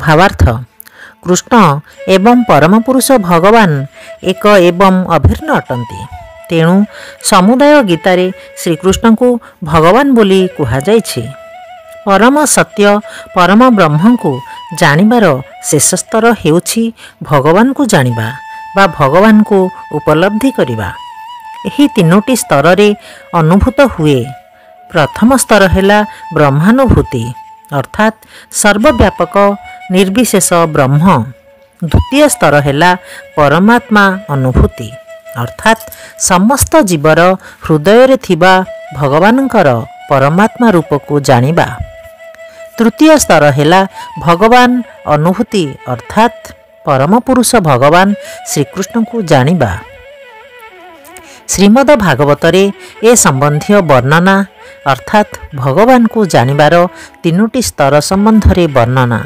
ଭାବାର୍ଥ, କୃଷ୍ଣ ଏବଂ ପରମପୁରୁଷ ଭଗବାନ ଏକ ଏବଂ ଅଭିନ୍ନ ଅଟନ୍ତି। ତେଣୁ ସମୁଦାୟ ଗୀତାରେ ଶ୍ରୀକୃଷ୍ଣଙ୍କୁ ଭଗବାନ ବୋଲି କୁହାଯାଇଛି। ପରମ ସତ୍ୟ ପରମ ବ୍ରହ୍ମଙ୍କୁ ଜାଣିବାର ଶେଷ ସ୍ତର ହେଉଛି ଭଗବାନଙ୍କୁ ଜାଣିବା ବା ଭଗବାନଙ୍କୁ ଉପଲବ୍ଧି କରିବା। ଏହି ତିନୋଟି ସ୍ତରରେ ଅନୁଭୂତ ହୁଏ। ପ୍ରଥମ ସ୍ତର ହେଲା ବ୍ରହ୍ମାନୁଭୂତି, ଅର୍ଥାତ୍ ସର୍ବବ୍ୟାପକ ନିର୍ବିଶେଷ ବ୍ରହ୍ମ। ଦ୍ୱିତୀୟ ସ୍ତର ହେଲା ପରମାତ୍ମା ଅନୁଭୂତି, ଅର୍ଥାତ୍ ସମସ୍ତ ଜୀବର ହୃଦୟରେ ଥିବା ଭଗବାନଙ୍କର ପରମାତ୍ମା ରୂପକୁ ଜାଣିବା। ତୃତୀୟ ସ୍ତର ହେଲା ଭଗବାନ ଅନୁଭୂତି, ଅର୍ଥାତ୍ ପରମପୁରୁଷ ଭଗବାନ ଶ୍ରୀକୃଷ୍ଣଙ୍କୁ ଜାଣିବା। ଶ୍ରୀମଦ ଭାଗବତରେ ଏ ସମ୍ବନ୍ଧୀୟ ବର୍ଣ୍ଣନା, ଅର୍ଥାତ୍ ଭଗବାନଙ୍କୁ ଜାଣିବାର ତିନୋଟି ସ୍ତର ସମ୍ବନ୍ଧରେ ବର୍ଣ୍ଣନା